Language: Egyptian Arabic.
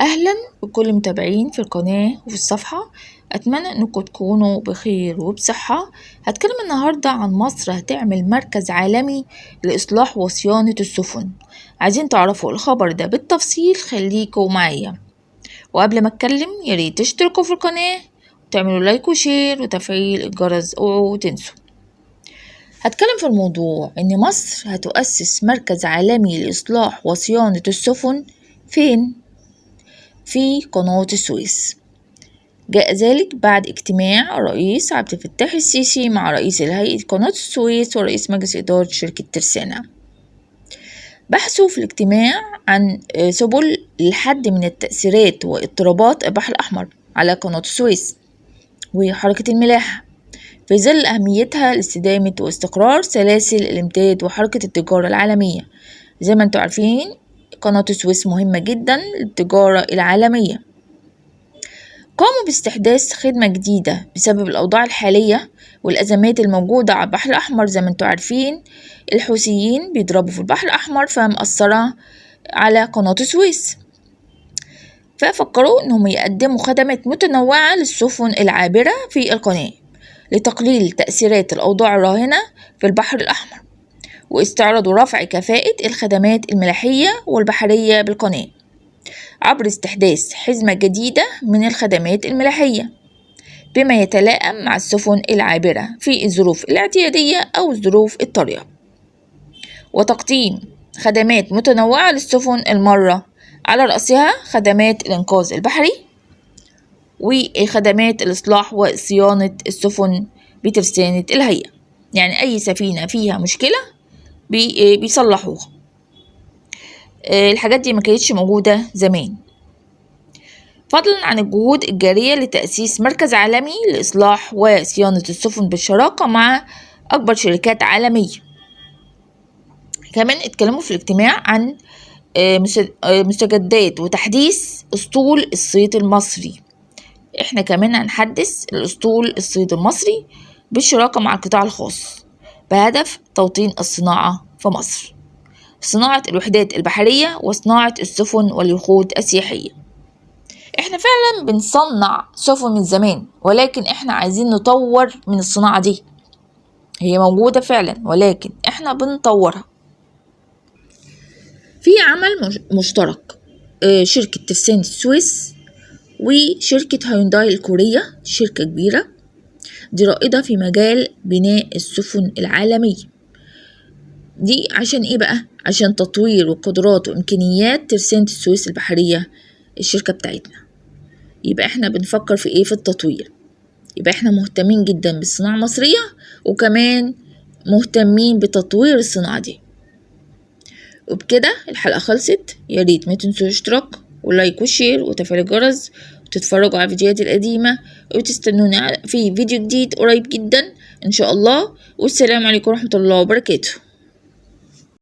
أهلا بكل المتابعين في القناة وفي الصفحة، أتمنى أنكم تكونوا بخير وبصحة. هتكلم النهاردة عن مصر هتعمل مركز عالمي لإصلاح وصيانة السفن. عايزين تعرفوا الخبر ده بالتفصيل؟ خليكوا معايا. وقبل ما اتكلم ياريت تشتركوا في القناة وتعملوا like و share وتفعيل الجرس، اوعوا تنسوا. هتكلم في الموضوع ان مصر هتؤسس مركز عالمي لإصلاح وصيانة السفن فين؟ في قناة السويس. جاء ذلك بعد اجتماع الرئيس عبد الفتاح السيسي مع رئيس هيئة قناة السويس ورئيس مجلس إدارة شركة ترسانة. بحثوا في الاجتماع عن سبل للحد من التأثيرات واضطرابات البحر الأحمر على قناة السويس وحركة الملاحة في ظل أهميتها لاستدامة واستقرار سلاسل الإمداد وحركة التجارة العالمية. زي ما انتم عارفين قناة السويس مهمة جدا للتجارة العالمية. قاموا باستحداث خدمة جديدة بسبب الأوضاع الحالية والأزمات الموجودة على البحر الأحمر. زي ما انتم عارفين الحوثيين بيضربوا في البحر الأحمر فمأثرة على قناة السويس، ففكروا انهم يقدموا خدمات متنوعة للسفن العابرة في القناة لتقليل تأثيرات الأوضاع الراهنة في البحر الأحمر، واستعرضوا رفع كفاءة الخدمات الملاحية والبحرية بالقناة عبر استحداث حزمة جديدة من الخدمات الملاحية بما يتلائم مع السفن العابرة في الظروف الاعتيادية أو الظروف الطارئة، وتقديم خدمات متنوعة للسفن المارة على رأسها خدمات الإنقاذ البحري وخدمات الإصلاح وصيانة السفن بترسانة الهيئة. يعني أي سفينة فيها مشكلة بيصلحوها. الحاجات دي ما كانتش موجودة زمان. فضلا عن الجهود الجارية لتأسيس مركز عالمي لإصلاح وصيانة السفن بالشراكة مع أكبر شركات عالمية. كمان اتكلموا في الاجتماع عن مستجدات وتحديث أسطول الصيد المصري. احنا كمان هنحدث الأسطول الصيد المصري بالشراكة مع القطاع الخاص بهدف توطين الصناعة في مصر، صناعة الوحدات البحرية وصناعة السفن واليخوت السياحية. احنا فعلا بنصنع سفن من زمان، ولكن احنا عايزين نطور من الصناعة دي. هي موجودة فعلا ولكن احنا بنطورها. في عمل مشترك، شركة ترسانة السويس وشركة هيونداي الكورية، شركة كبيرة دي رائدة في مجال بناء السفن العالمية. دي عشان ايه بقى؟ عشان تطوير وقدرات وامكانيات ترسانة السويس البحرية الشركة بتاعتنا. يبقى احنا بنفكر في ايه؟ في التطوير. يبقى احنا مهتمين جدا بالصناعة المصرية وكمان مهتمين بتطوير الصناعة دي. وبكده الحلقة خلصت. يا ريت ما تنسوا الاشتراك و like و share وتفعيل الجرس وتتفرجوا على الفيديوهات القديمة وتستنونا في فيديو جديد قريب جدا ان شاء الله. والسلام عليكم ورحمة الله وبركاته.